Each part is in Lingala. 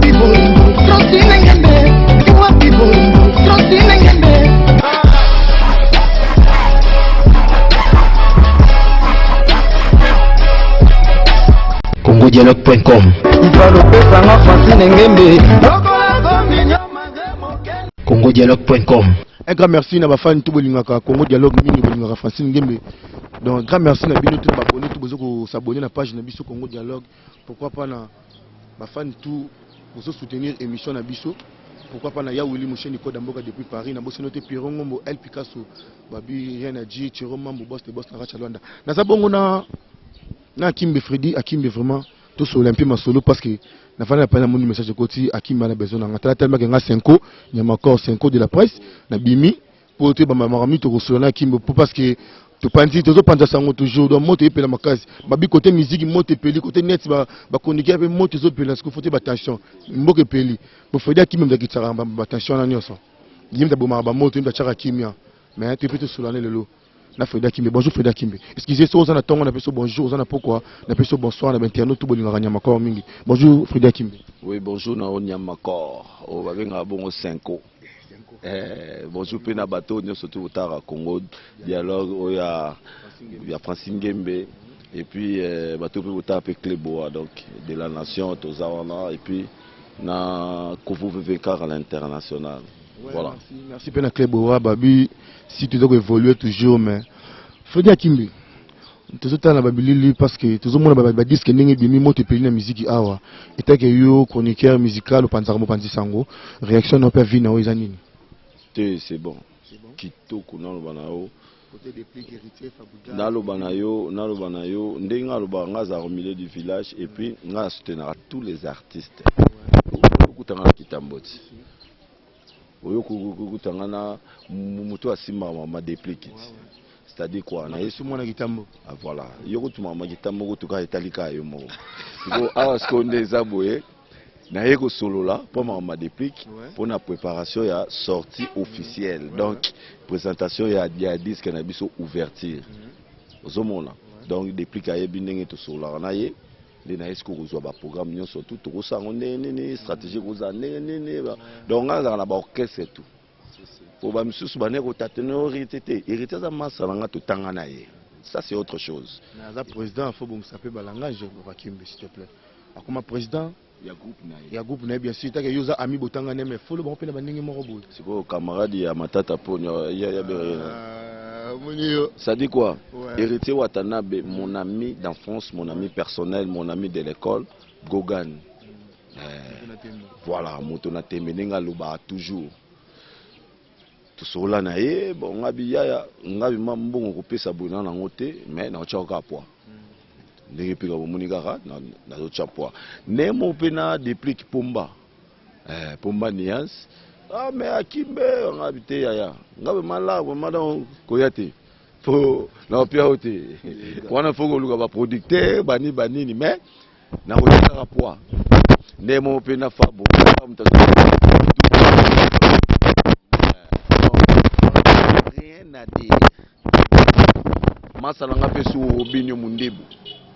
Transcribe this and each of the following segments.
Wapi bolingo Francine Ngembe Wapi bolingo Francine Ngembe congodialogue.com Ifalopesanga Francine Ngembe congodialogue.com Un grand merci na bafani tout bolingaka Congo Dialogue mingi bolingaka Francine Ngembe. Donc grand merci na bino tout na abonné tout bozo ko s'abonner na page na biso Congo Dialogue. Pourquoi pas na bafani tout bozo soutenir émission na biso. Pourquoi pas na ya Willy Musheni Koda Mboka depuis Paris na bosi note Pierrot Ngombo El Picasso Babi rien à dire Thierry Mambo boss de boss na Racha Luanda. Naza bongo na na Akimbe Freddy Akimbe vraiment tosolola mpe masolo parce que nafandi na pale namoni message ekoti akimba na besoin na nga tala tellement ke nga cinco nyamakor cinco de la presse nabimi mpo toyeba makambo nini tokosolola na akimbe mpo parce que topanzi tozopanza sango toujours donc moto eyepela makasi babi kote miziki moto epeli kote net bakondikia mpe moto ezopela sikoyo fo te batension mboka epeli bo fredi akimbe moto akitisaka batension wana nyonso ye moto abomaka bamoto ye moto atiaka kimia mais toye mpe tosolola ne lelo na Freda Kimbe. Bonjour Freda Kimbe. Excusez soki oza na tongo na peso bonjour, oza na pokwa na peso bonsoir na ba internaute tout bolingaka nyama kor mingi. Bonjour Freda Kimbe. Oui, bonjour na nyama kor. O babengaka bongo Cinco. Eh, bonjour mpe na bato nyonso tu kotala Congo Dialogue oyo ya, ya Francine Ngembe et puis eh, bato mpe kotala mpe Cleboa donc de la nation toza wana et puis na Kovo VVK à l'international. Ouais, Voilà. Merci, merci mpe na Cleboa babi si toza koévoluer toujours mais Freda Kimbe tozotala na babilili parce que tozomona badisque ndenge ebimi moto epeli na miziki awa etake yo chroniqueur musical opanzaka mopanzi sango réaction na yo mpe avi na yo eza nini? Te, c'est bon. Kitoko naloba na yo. Naloba na yo, naloba na yo ndenge alobaka nga azalaka au milieu du village et puis nga nasoutenaka tous les artistes. Okutanga na kitambo ti oyo kokutanga na moto asimbaka ma déplique ti c'est-à-dire quoi na ye Yesu mwana kitambo. Ah, voilà yo kotuma ma kitambo kutuka etali kaka yo moko sikoyo awa sikoyo nde eza boye naye kosolola mpo makambo ya déplique mpona préparation ya sortie officielle donc présentation ya disque na biso ouverture ozomona donc déplique ayebi ndenge tosololaka na ye nde naye sikoyo kozwa baprogramme nyonso tu tokosala yango ndenge nini stratégie kozala ndenge nini donc ngai nazalaka na baorchestre tout po bamisusu bane kotatene héritier te héritier aza masa na nga totanga na ye ça c'est autre chose. Mais aza président faut bongisa mpe balangage Bakimbe s'il te plaît akoma président ya groupe na ye ya groupe na ye bien sûr take yo oza ami botanga ne mais folo bango mpe na bandenge moko boye sikoyo camarade ya matata ponio ya Ah, omoni yo Ça dit quoi? Ouais. Héritier Watanabe, mon ami d'enfance, mon ami personnel, mon ami de l'école, Gogan. Voilà, moto na tembe ndenge alobaka toujours. Tosolola na ye, bon ngabi yaya, ngabi ma mbongo kopesa boye na nango te, mais naotya kaka poids. Ndenge mpe bomoni kaka nazotya poids. Nemo mpe na déplique Pomba. Eh, Pomba nuance. Ah mais akimbe ngabi te yaya. Ngabi mala vraiment donc koya te. Fo na opia yo te. Wana fo koluka ba producteur bani banini mais na kotia kaka poids. Nemo mpe na Fabo. Moto rien à dire. Masa na nga mpe su obinio mundebu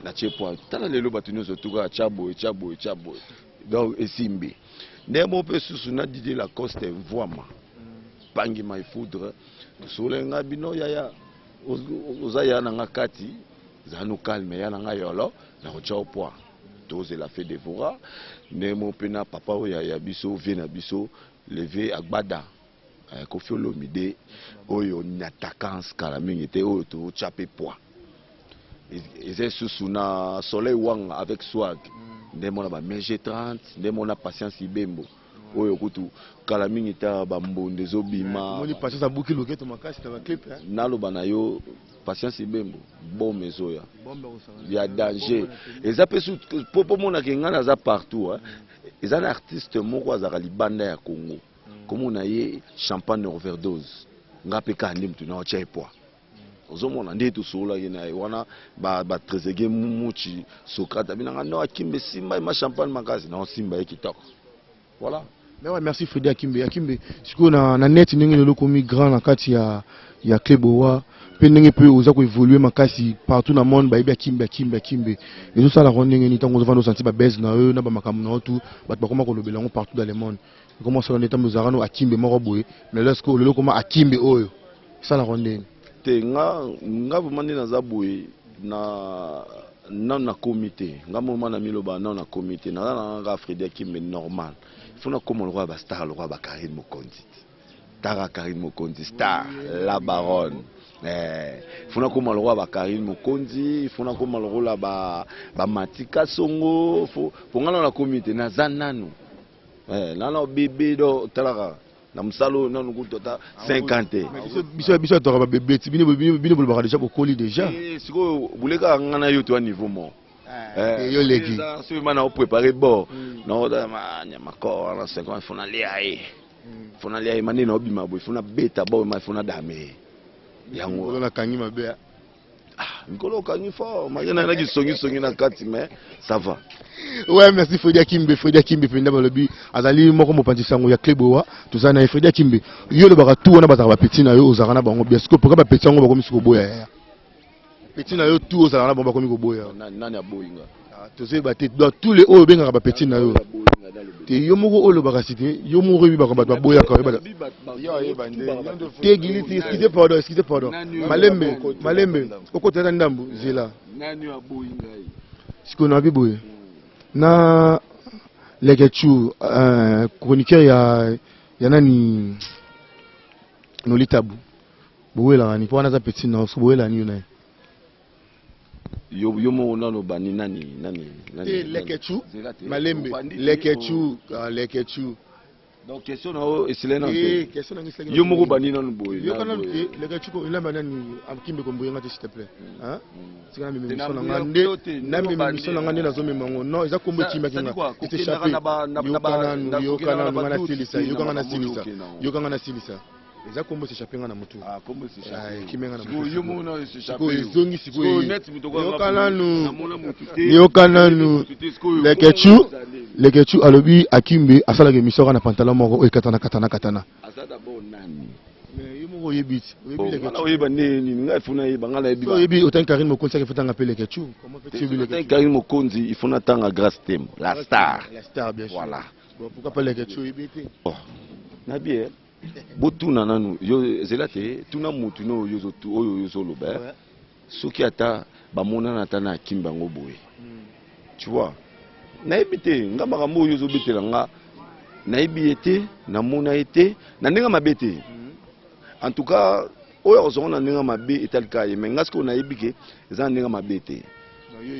natie poids tala lelo bato nyonso tuka tya boye tya boye tya boye donc esimbi nde mo mpe susu na Didier Lacoste mvwama pangi my foudre tosolola nga bino yaya oza ya na nga kati zala no calme ya na nga yolo na kotya yo poids tozela fe devora nde mo mpe na papa oyo ya biso vie na biso leve agbada Koffi Olomide oyo natakance kala mingi te oyo totya mpe poids eza lisusu na Soleil Wanga avec swag nde mona ba MG 30 nde mona Patience Ibembo oyo kutu kala mingi ta bambonde ezobima omoni Patience abuki loketo makasi na baclip naloba na yo Patience Ibembo bombe ezoya bombe akosaka ya danger eza mpe po po monaka ngai naza partout hein. Eza na artiste moko azalaka libanda ya Congo komona ye champagne overdose nga mpe kaka nde motu na otya ye poids ozomona nde tosololaki na ye wana batrésege muchi Socrate abinanga no akimbe simba ye ma champagne makasi na osimba ye kitoko voilà. Mais ouais, merci Fredi Akimbe. Akimbe, sikoyo na net ndenge lelo komi grand na kati ya Cleboa. Mpe ndenge mpe oza ko évoluer makasi partout na monde, bayebi Akimbe, Akimbe, Akimbe. Ezosala ko ndenge nini ntango ozofanda osanti ba buzz na yo na ba makambo na yo tout, bato bakoma kolobela yango partout dans le monde. Ekoma osala nde ntango ozalaka no Akimbe moko boye, mais lorsque lelo okoma Akimbe oyo, esalaka ndenge nini? Te, nga vraiment nde naza boye na nanu nakomi te. Nga moma na miloba nanu nakomi te, naza na nga Fredy Akimbe normal. Il faut nakoma lokola ba star, lokola ba Karine Mokonzi. Tara Karine Mokonzi star la baronne. Faut nakoma lokola ba Karine Mokonzi, faut nakoma lokola ba Matika Songo, faut po nga nanu nakomi te, naza nanu. Nanu bébé do talaka na mosala oyo nanu kutu ata 50 te. Biso ataka ba bébé ti bino bino bolobaka déjà bokoli déjà. Sikoyo bolekaka nga na yo to niveau moko. Yo leki. Soki ma na préparer bord. Na nyama corps na 50 faut nalia ye. Faut nalia ye mane na obima boye, faut nabeta bord ma faut nadame ye. Yango. Nakangi mabe. Ah, mikolo okangi fort, malgré na naki songi songi na kati mais ça va. Ouais, merci Fredy Akimbe, Fredy Akimbe penda balobi azali moko mopanzi sango ya Cleboa, tozali na Fredy Akimbe. Yo lobaka tout wana bazaka ba petit na yo ozaka na bango bien. Siko pourquoi ba petit yango bakomi siko boya ya? Petit na yo tout ozalaka na bango bakomi koboya. Nani aboyi nga? Ah, tozoyeba te. Donc tous les oyo obengaka ba petit na yo. Te yo moko oyo olobaka si te, yo moko oyebaka bato baboyaka oyebaka. Te gili te, excusez pardon, excusez pardon. Malembe, malembe, okota na ndambu, zela. Nani aboyi ngai? Sikoyo na boye. Na Leketchou, chroniqueur ya nani Nolitabu. Bowelaka ni po wana aza petit na yo, bowelaka ni yo na ye. Yo moko nano bani nani nani nani? Te Leketchou, malembe, Leketchou, Leketchou. Donc question na yo esila nanu te. Question na ngai yo moko bani nanu boye. Yo kana te Leketchou ko elamba nani Akimbe ko mboyenga te s'il te plaît. Hein? Tika na memi mission na ngai nde na memi mission na ngai nde nazo mema ngo. Non, eza kombo etimaki nga. C'est échappé. Yoka nanu, yoka nanu nga na silisa, yoka nga na silisa. Yoka nga na silisa. Eza kombo s'échappe nga na mutu. Ah, kombo s'échappe. Ekime nga na mutu. Yo mona s'échappe. Sikoyo ezongi sikoyo. Yoka nanu. Yoka nanu. Leketchou, Leketchou alobi Akimbe asalaka émission kaka na pantalon moko oyo ekatana katana katana. Aza d'abord nani? Mais yo moko oyebi ti. Oyebi Leketchou. Oyeba nde nini? Ngai funa yeba, ngai nayebi. Oyebi otangi Karine Mokonzi saki futanga pe Leketchou. Comment fait-tu oyebi Leketchou? Karine Mokonzi, il faut natanga Grâce Temo, la star. La star bien sûr. Voilà. Bon, pourquoi pas Leketchou oyebi te? Oh. Nabi eh. Botuna nanu yo zela te, tuna mutu no oyo oyo ozoloba. Soki ata bamonana ata na Akimbe yango boye. Tu vois? Nayebi te, nga makambo oyo ozobetela nga nayebi ye te, namona ye te, na ndenge mabe te. En tout cas, oyo akozonga na ndenge mabe etali kaka ye, mais nga sikoyo nayebi ke eza na ndenge mabe te.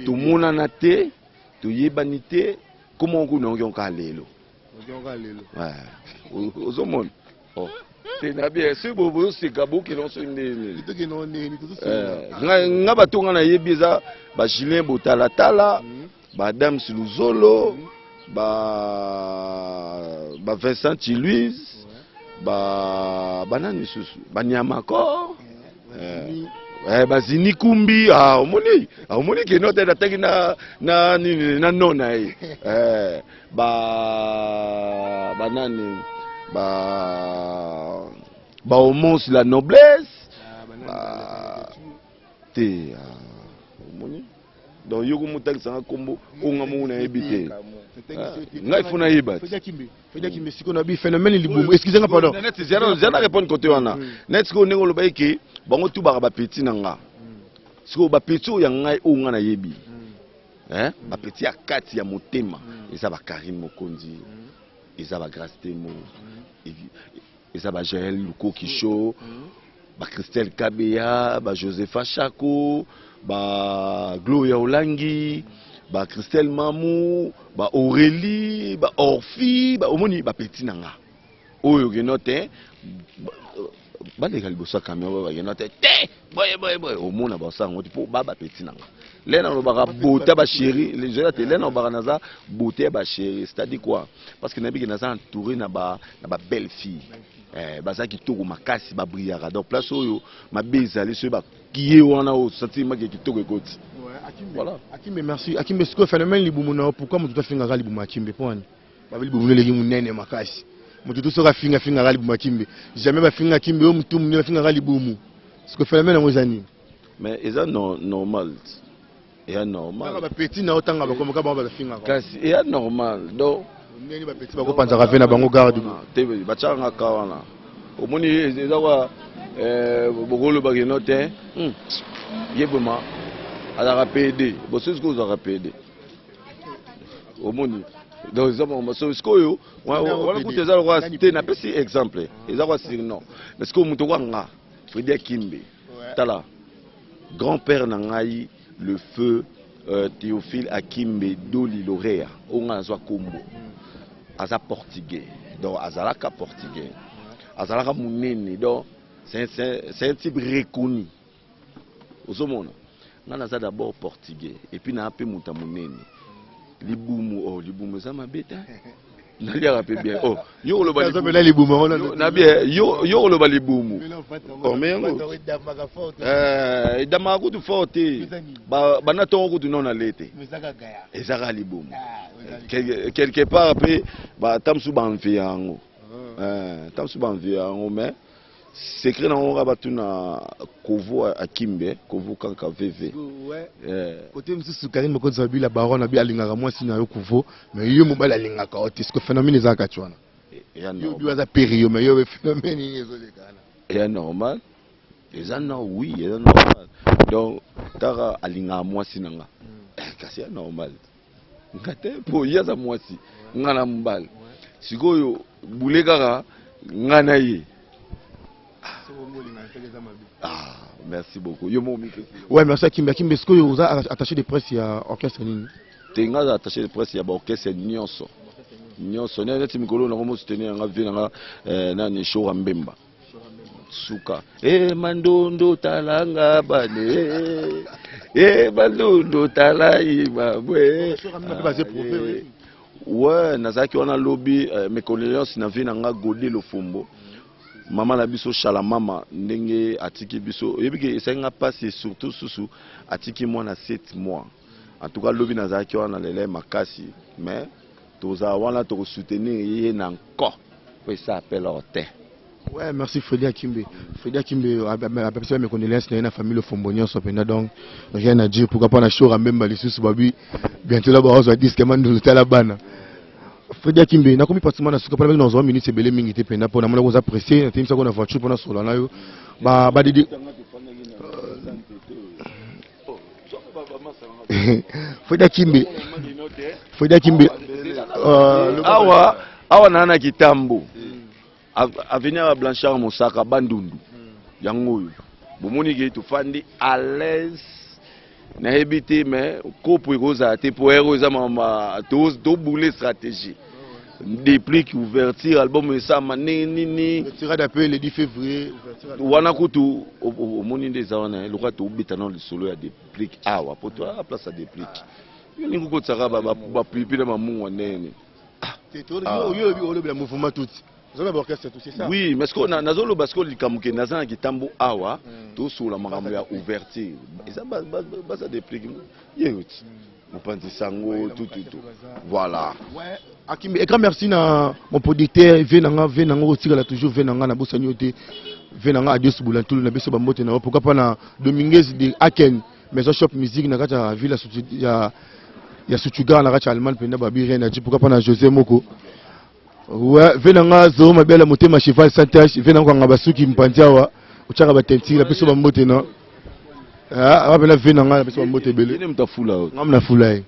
Tomonana te, toyebani te, comment okuna oki kaka lelo. Ouais. Ozomona. Oh. Te na bien, soki bozoseka bokende soki ndenge nini. Nga bato nga nayebi eza ba Julien Botalatala, ba Adams Luzolo, ba Vincent Chiluise, ba banani lisusu, ba Nyamakor. Bazini kumbi, ah omoni, omoni ke no te nataki na na nini na no na ye. Ba banani ba ba homos la noblesse ba te omoni. Donc yo komotangisa nga kombo oyo nga moko nayebi te. Ngai faut nayeba. Fredy Akimbe sikoyo na bi phénomène libumu. Excusez nga pardon. Net zia na répondre côté wana. Net sikoyo ndenge olobaki ke bango tout baka ba petit na nga. Sikoyo ba petit oyo ya ngai oyo nga nayebi. Hein? Ba petit ya kati ya motema. Eza ba Karine Mokonzi. Eza ba Grâce Temo. Eza ba Jaël Lukoki Show. Ba Christelle Kabeya, ba Josepha Chako, ba Gloria Olangi, ba Christelle Mamou, ba Aurélie, ba Orphi, ba omoni ba petit na nga. Oyo ke note baleka liboso ya camion ba ke note te boye boye boye omona ba sango po ba ba petit na nga. Lena lobaka beauté ba chérie, les gens te lena lobaka naza beauté ba chérie, c'est-à-dire quoi? Parce que nabi ke naza entouré na ba belle fille. Baza kitoko makasi ba brillaka. Donc place oyo mabe ezali soki ba kiye wana oyo sentir make kitoko ekoti. Voilà. Akimbe merci. Akimbe sikoyo phénomène libumu na pourquoi moto afingaka libumu Akimbe po ani? Ba libumu eleki munene makasi. Moto to soka finga fingaka libumu Akimbe. Jamais ba finga Akimbe oyo mutu munene afingaka libumu. Parce que phénomène yango eza nini? Mais eza normal, eya normal. Bapeti na otanga bakomoka bango bazafingaka. Kasi eya normal, donc ndenge bapeti bakopanzaka ve na bango garde. Te, batiaka nga ka wana. Omoni, eza kwa bokolobaka eno te, ye vraiment azalaka pd bosoki sikoyo ozalaka pd. Omoni, donc eza makambo. So sikoyo wana kutu eza lokwa te, napesi exemple, eza kwa surnom. Mais sikoyo moto kwa nga Fredi Akimbe, tala grand père na ngai, le feu Théophile Akimbe Doli Lorea, oyo ngai nazwa kombo, aza portugais. Donc azalaka portugais, azalaka monene, donc c'est un type reconnu. Ozomona, ngai naza d'abord portugais et puis naa mpe moto ya monene, libumu. Oh, libumu eza mabe te, naliaka mpe bien. Oh, yo koloba libumu na bien, yo koloba libumu. Oh, mais yango edamaka kutu fort te, banda ntongo kutu nano nale te, ezaka libumu. Quelque part mpe ata mosusu baenvie yango, ata mosusu baenvie yango, mais secret nango kaka batuna Kovo Akimbe, Kovo kaka VV. Côté mosusu, Karine Mokonzi Babi la baronne abi alingaka mwasi na yo Kovo, mais yo mobali alingaka yo te. Ce que phénomène ezaka kati wana, yo bi aza peri yo, mais yo phénomène nini ezoleka wana? Eya normal, eza no, oui, eza normal. Donc kaka alingaka mwasi na nga, kasi ya normal nga te, mpo ye aza mwasi, nga na mobali. Sikoyo bule kaka nga na ye. Ah, merci beaucoup, yo moko mipesi. Ouais, merci Akimbe. Akimbe, sikoyo oza attaché de presse ya orchestre nini? Te, nga aza attaché de presse ya baorchestre nyonso nyonso. Neti mikolo nango mosoutenir yanga vie nanga nani, Shora Mbemba suka e mandondo talanga bane e mandondo tala imabwe. Ouais, nazalaki wana lobi. Mes condoléances na vie na nga Gode Lofombo, mama na biso Shala mama, ndenge atiki biso. Oyebi ke esali nga mpasi, surtout susu atiki mwana 7 mois. En tout cas lobi nazalaki wana, lele makasi, mais tozala wana, tokosoutenir ye na nko po esa appel te. Ouais, merci Freddy Akimbe. Freddy Akimbe apesi mes condoléances na ye na famille Lofombo nyonso mpenza. Donc rien à dire. Pourquoi pas na Shora Mbemba lisusu, babi bientôt là bazwa disque Mandulu tala bana. Freddy Akimbe, nakomi pratiquement na suka mpona nazwa minute ebele mingi te mpenza, mpo namona koza pressé, natemisako na voiture mpona sola na yo ba ba didi. Freddy Akimbe, Freddy Akimbe. Awa awa naa na Kitambo, avenue ya Blanchard Mosaka, Bandundu. Yango oyo bomoni ke tofandi à l'aise, nayebi te, mais kopo ekozala te, po ere oyo eza mama tobule stratégie déplique, ouverture album esama ndenge nini. Tirade appel le 10 février. Wana kutu omoni nde eza wana lokola tobeta nano lisolo ya déplique awa, po toa place ya déplique. Yo ningi okotisaka bapipi na mamungwa ndenge. Oyo olobela mouvement tout, ozala baorchestre tout, c'est ça? Oui, mais sikoyo nazoloba sikoyo likambo ke naza na Kitambo awa, tosola makambo ya ouverture. Eza baza déplique ye oti mopanzi sango tututu, voilà. Akimbe, et grand merci na mon producteur ve nanga, ve nanga otikala toujours ve nanga, nabosani yo te, ve nanga Adios Bulantulu, na biso bambote na yo. Pourquoi pas na Dominguez de Aken, Maison Shop Musique na kati ya ville ya Stuttgart, na kati ya Allemagne mpenza, babi rien à dire. Pourquoi pas na José Moko. Ouais, ve nanga Zoro Mabela motema cheval sans tache, ve nanga kanga basuki mpanzi awa otiaka batentire, na biso bambote na ah wapena ve nanga, na biso bambote ebele. Yene moto afula oyo. Ngamu na fula ye.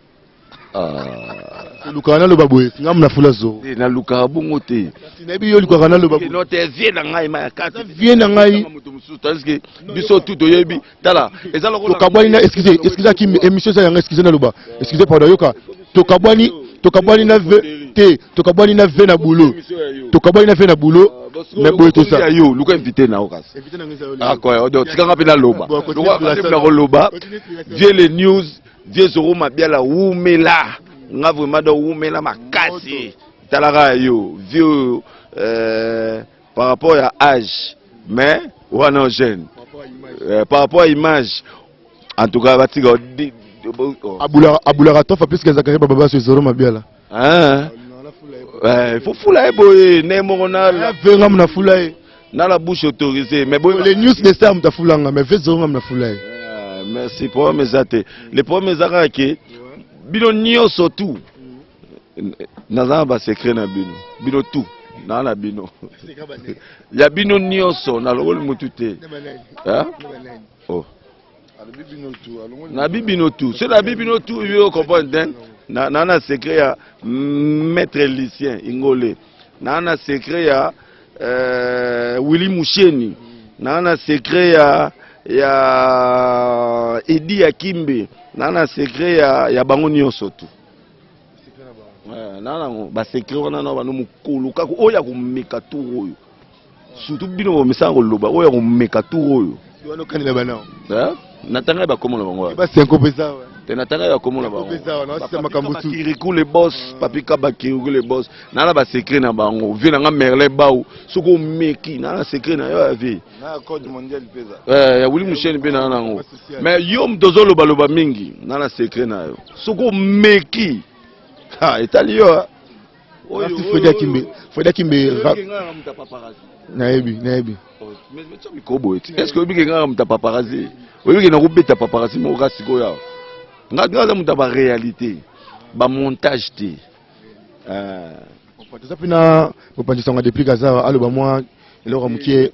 Olukaka naloba boye, ngamu na fula Zoro. Te, nalukaka bongo te. Nayebi yo olukaka naloba boye. No te, vie na ngai ma ya kati. Vie na ngai. Moto mosusu, tandis que biso tu toyebi, tala, eza lokola Tokabwani na, excusez, excusez Akimi, émission eza yanga, excusez naloba, excusez, pardon. Yoka, tokabwani, tokabwani na ve te, tokabwani na ve na boulot, tokabwani na ve na boulot, mais boye toza. Ya yo luka invité na yo kasi akoya, donc tikanga mpe naloba na koloba. Vie le news, vie Zoro Mabiala, wumela nga vraiment, donc wumela makasi. Talaka yo vie oyo, par rapport ya âge, mais wana jeune, par rapport à image, en tout cas batika. Abulaka tofa plus que Zakari Bababaso, Zoro Mabiala. Il faut fula ye boye ndenge moko na Ve ngamu na fula ye. Na la bouche autorisée mais boye. Les news de star moto afulanga mais vieux Zorro nga nafula ye. Merci, problème eza te. Le problème eza kaka ke bino nyonso tout naza na basecret na bino, bino tout naa na bino ya bino nyonso, nalongoli mutu te. Hein? Oh. Nabi bino tout, soki nabi bino tout, yo comprendre te. Na na secret ya maître Lucien Ingole, na na secret ya Willy Musheni, na na secret ya Edi Akimbe, na na secret ya bango nyonso tout. Na nango basecret wana na bano mokolo kaka oyo ya komeka tour oyo, surtout bino bomesana koloba oyo ya komeka tour oyo. Wana okanela banao. Natanga bakomo na bango. Basenko mpenza. Te, natanga bakomo na bango. Mpenza wana osisa makambo tu. Kirikou le boss, Papi Kaba Kirikou le boss, naa na basecret na bango. Vie nanga Merlin Bau, soki omeki, naa na secret na yo ya vie. Na code mondial mpenza. Ya Willy Musheni mpe naa nango. Mais yo moto ozolobaloba mingi, naa na secret na yo, soki omeki, ha, etali yo. Merci Fredy Akimbe. Fredy Akimbe, nayebi, nayebi. Mikobo eti, est ce que oyebi ke ngaka moto ya paparazzi? Oyebi ke nakobeta paparazzi moko kaka sikoyo awa? Nga aza moto ya baréalité, bamontage te. Toza mpe na mopanzi sango depuis kaza aloba mwa eloko ya mokie.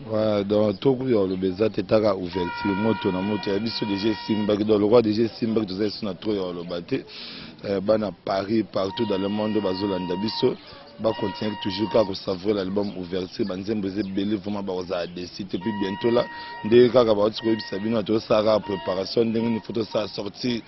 Ouais, donc tokuya oloba eza te, taka ouverture moto na moto ya biso déjà esimbaki. Donc lokwa déjà esimbaki, toza esu na trop ya oloba te. Bana Paris, partout dans le monde bazolanda biso, bacontinue toujours kaka kosavourer l'album Ouverture. Banzembo eza ebele, vraiment bakozala déçus te. Puis bientôt là, ndenge kaka bauti koyebisa bino, tozosala kaka préparation ndenge nini faut tosala sortie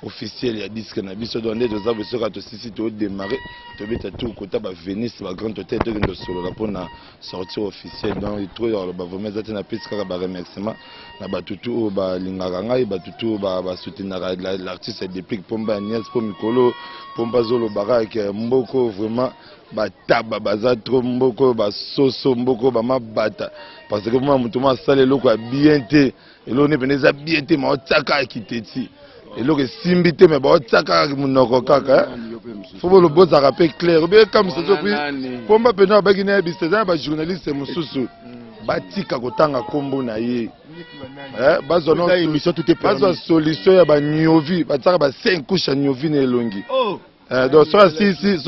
officielle ya disque na biso. Donc nde toza boye, soki tosisi, todémarre, tobeta tour kota baVenice, bagrand hôtel, tokende tosolola mpona sortie officielle. Donc trop ya koloba vraiment eza te. Napesi kaka baremerciement na bato tu oyo balingaka ngai, bato tu oyo basoutenaka l'artiste Deplick Pomba ya Nias, mpo mikolo Pomba azolobaka ke mboko vraiment bataba baza trop, mboko basoso, mboko bamabata, parce que mwa moto mwa asala eloko ya bien te, eloko nde pene eza bien te, ma otiaka akiteti eloko esimbi te, me baotiaka monoko kaka. Fo bozalaka mpe clair obekamisa so. Puis Pomba mpena abaki nayebisa, eza na bajournaliste mosusu batika kotanga nkombo na ye, bazwa solution ya baniovi, batiaka ba 5 couche ya niovi na elongi. Donc soki asisi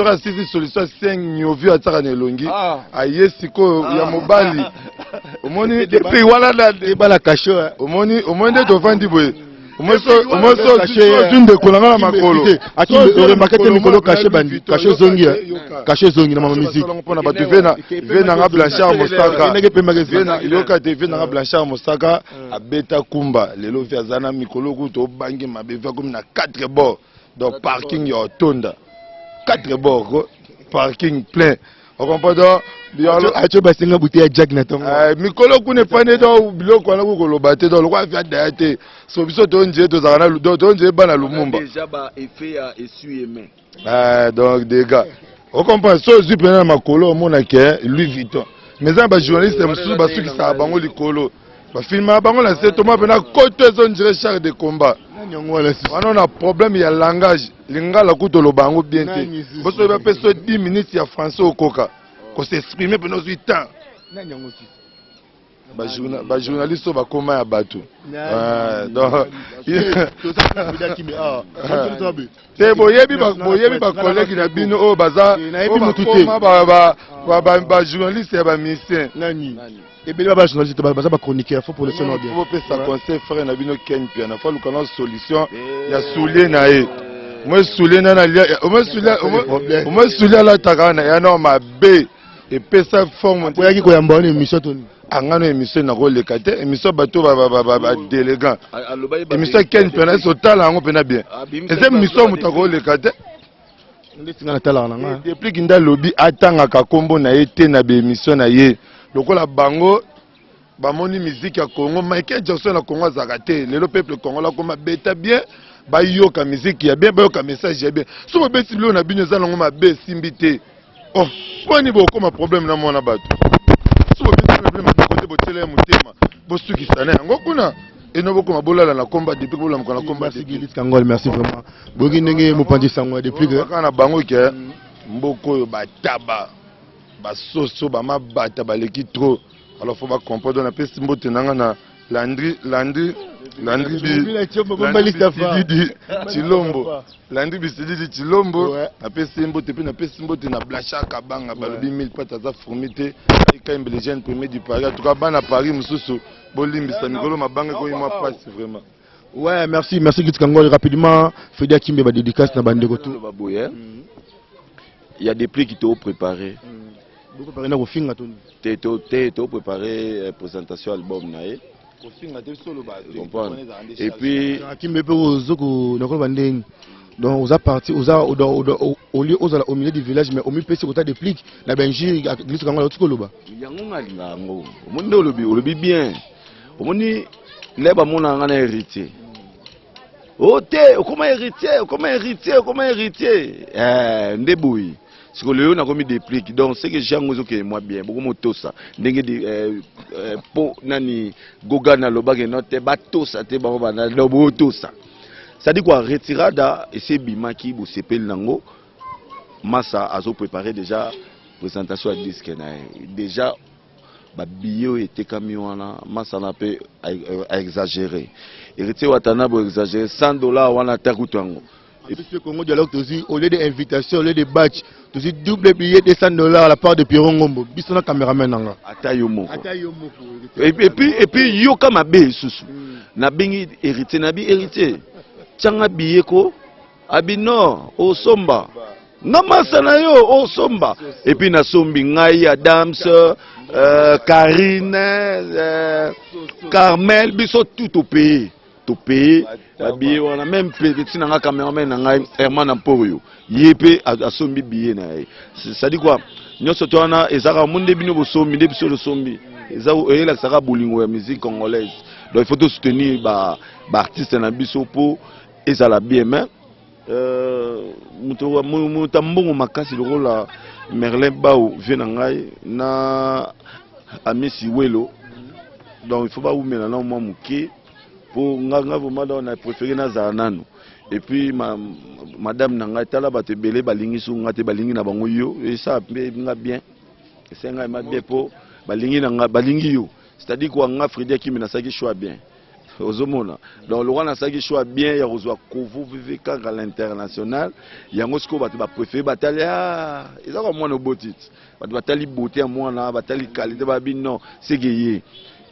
solution ya 5 niovi atiaka na elongi, aye sikoyo ya mobali. Omoni depuis wana ebala kasho. Omoni nde tovandi boye, omoni ozwi ndeko na nga na makolo. Oremaka te mikolo kashe bandi, kashe ozongi, kashe ozongi na mama musique. Mpona bato, ve nanga Blanchard Mosaka, yoka te, ve nanga Blanchard Mosaka abeta kumba lelo, ve aza na mikolo kutu obangi mabe, ve akomi na 4 bord, donc parking ya otonda, 4 bord, parking plein, ocomprendre? Donc Atio basenga bute ya Jack na ntongo. Mikolo kuna efandi, donc biloko wana kokoloba te. Donc lokwa via daya te, so biso tonje tozalaka na tonje bana Lumumba. Déjà ba effet ya essuie-main. Donc dégâts, ocomprendre? So ozwi mpena na makolo, omona ke Louis Vuitton, mais eza na bajournaliste mosusu basukisaka bango likolo, bafilmaka bango na se, toma mpena koto ezondire char de combat. Wana na problème ya langage, lingala kutu oloba yango bien te. Boso bapesa so 10 minutes ya français, okoka kos'exprimer mpena ozwi temps. Bajournaliste oyo bakóma ya bato, donc te, boyebi bacollègue na bino oyo baza bajournaliste ya bamusicien. Ebele ba bajournaliste baza bachroniqueur, faut pour le bien. Bopesa conseil frère na bino Ken Piana, fo aluka na solution ya soulier na ye. Omoi soulier nana, omoi soulier alataka wana ya no mabe, epesa forme. Oyaki koyamba wana émission toni? Angano émission nakoleka te, émission bato badélégant, émission Ken Piana esi otala yango mpena bien, eza émission moto akoleka te. Ndeti nga natalaka na nga. Deplick nde alobi atangaka nkombo na ye te na baémission na ye, lokola bango bamoni musique ya Congo, Michael Jackson na Congo azalaka te. Lelo peuple congolais akoma beta bien, bayoka musique ya bien, bayoka message ya bien. So bobeti biloko na bino eza nango mabe, esimbi te. Oh, mponi bokoma problème na mwana bato? So bobeti na bino maboko te, botiela ye motema, bosukisa na yango kuna, eno bokoma bolala na komba depuis bolamuka na komba. Merci Gilit Kangol, merci vraiment. Boyoki ndenge mopanzi sango ya depuis kaka na bango ke mboka oyo bataba. Basoso, bamabata baleki trop. Alors faut bacomprendre. Donc napesi mbote na nga na Landry, Landry, Landry Landry Bisididi Tshilombo, Landry Bisididi Tshilombo. Napesi ye mbote mpe napesi mbote na Blanchard Kabanga. Balobi mille pattes aza fourmi te. Kayembe le jeune premier du Paris. En tout cas bana Paris mosusu bolimbisa mikolo mabanga ekoyi mwa pasi vraiment. Ouais, merci, merci Git Kangol. Rapidement, Freddy Akimbe ba dédicace na bandeko tout. Ba boye. Il y a des prix qui t'ont préparé. Beaucoup préparé na kofinga to. Te to te to préparé présentation album na ye. Kofinga te solo ba. Comprendre. Et puis Akimbe pe ozoko na ko bandeni. Donc oza parti oza au lieu ozala au milieu du village, mais au milieu pesi kota déplique na benji Git Kangol otiko loba. Yango ngalinga yango. Omoni nde olobi, olobi bien. Omoni le bamonaka nga na héritier. O te, okoma héritier, okoma héritier, okoma héritier. Eh, nde boye. Sikoyo lelo nakomi déplique. Donc c'est que jango ezokende mwa bien. Bokomi otosa. Ndenge de po nani Gogan alobaki no te batosa te bango bana donc botosa. C'est-à-dire quoi, retirada ese ebimaki bosepeli nango. Massa azo préparer déjà présentation ya disque na ye. Déjà ba billets oyo etekami wana, Massa na pe a exagéré. Héritier Watanabe a exagéré $100 wana ata kutu yango. Et puis ce Congo Dialogue tozi au lieu de invitation, au lieu de batch, tozi double billet $200 à la part de Pierrot Ngombo. Biso na cameraman nanga. Ata yo moko. Ata yo moko. Et puis yoka mabe susu. Na bengi héritier, na bi héritier. Tchanga billet ko abi non, osomba. Nga masa na yo osomba. Et puis nasombi ngai Adams, Karine, Carmel, biso tout au pays. To paye ba billet wana, même petit na nga cameraman na ngai Herman Amporio, ye pe asombi billet na ye. Ça dit quoi? Nyonso to wana ezaka monde bino bosombi nde biso tosombi. Eza eyelakisaka bolingo ya musique congolaise. Donc il faut to soutenir ba artiste na biso po ezala bien, mais moto moto mbongo makasi lokola Merlin Bao vie na ngai na Amisi Welo. Donc il faut ba umela na mwa moke po nga nga vraiment donc na préféré nazala nanu. Et puis madame na ngai tala bato ebele balingi su nga te, balingi na bango yo, et ça mpe nga bien. Et ça nga ma bien po balingi na nga, balingi yo. C'est-à-dire quoi, nga Freddy Akimi nasalaki choix bien. Ozomona. Donc le roi nasalaki choix bien ya kozwa Kovo VV kaka l'international. Yango sikoyo bato ba préféré batali, ah, eza kwa mwana obotiti. Bato batali beauté ya mwana, batali qualité, babi non, c'est que ye.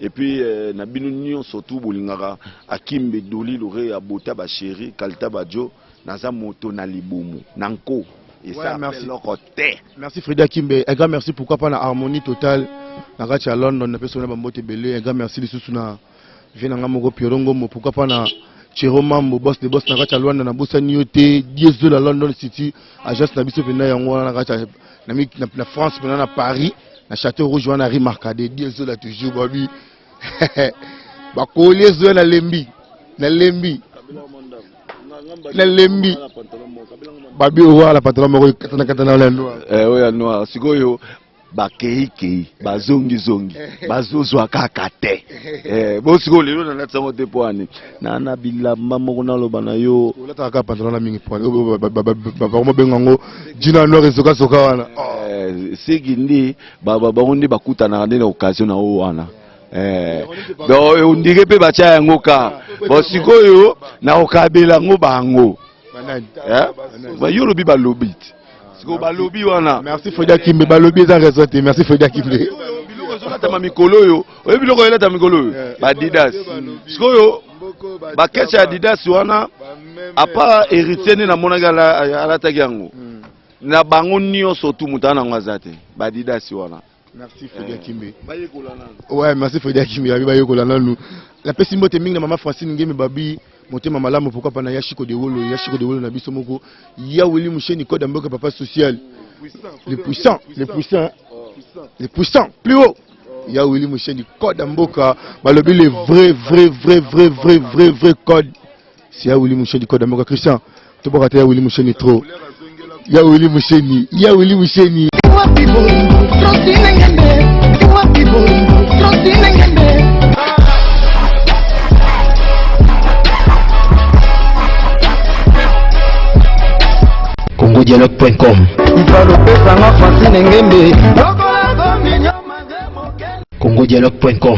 Et puis na bino nyonso tout bolingaka Akimbe Doli Lore ya beauté ba chéri, qualité ba jo, naza moto na libumu, na nko. Et Ouais, ça, merci. eloko te. Merci Freddy Akimbe. Un grand merci pourquoi pas na harmonie totale na kati ya London na peso na bambote belé. Un grand merci lisusu na vie na nga moko Pierrot Ngombo, pourquoi pas na Chero Mambo, boss de boss na kati ya Luanda na bosani yo te, Diesel la London City, agence na biso pena yango wana na kati ya, na mi, na, na France pena na Paris, na Château Rouge wana Rue Marcadet, Diesel la toujours babi. Bakoli ezo na lembi, na lembi. Na lembi. Babi owa la patron moko katana katana la noir. Oya noir sikoyo bakei kei bazongi zongi bazozwa kaka te. Bo sikoyo lelo na natsango te po ani na na bilamba moko naloba na yo. Olataka kaka pantalon na mingi po ani. Oyo ba benga ngo jina noir ezoka soka wana. Seki nde bango nde bakutanaka nde na occasion na oyo wana. Donc on dirait pe batia yango ka. Bon sikoyo na okabela ngo bango. Banani? Ba yo lobi ba lobi. Sikoyo ba lobi wana. Merci Freddy Akimbe, ba lobi eza raison te. Merci Freddy Akimbe. Biloko ezolata mikolo oyo. Oyebi biloko elata mikolo oyo? Ba Adidas. Sikoyo ba caisse ya Adidas wana à part héritier nde namonaki alataki yango. Na bango nyonso tu moto ana yango aza te. Ba Adidas wana. Merci Freddy Akimbe. Bayekola nanu. Ouais, merci Freddy Akimbe, babi bayekola nanu. La pesi mbote mingi na mama Francine Ngeme babi motema malamu pourquoi pas na Yashiko de Wolo, Yashiko de Wolo na biso moko. Ya Willy Musheni code mboka papa social. Le puissant, le puissant. Le puissant, plus haut. Ya Willy Musheni code mboka balobi le vrai vrai vrai vrai vrai vrai vrai code. C'est Ya Willy Musheni code mboka Christian. Toboka te Ya Willy Musheni trop. Ya Willy Musheni, Ya Willy Musheni. Wapi bolingo, Francine Ngembe. Wapi bolingo, Francine Ngembe. Congodialogue point com. Ifalo pesa nga Francine Ngembe. congodialogue.com.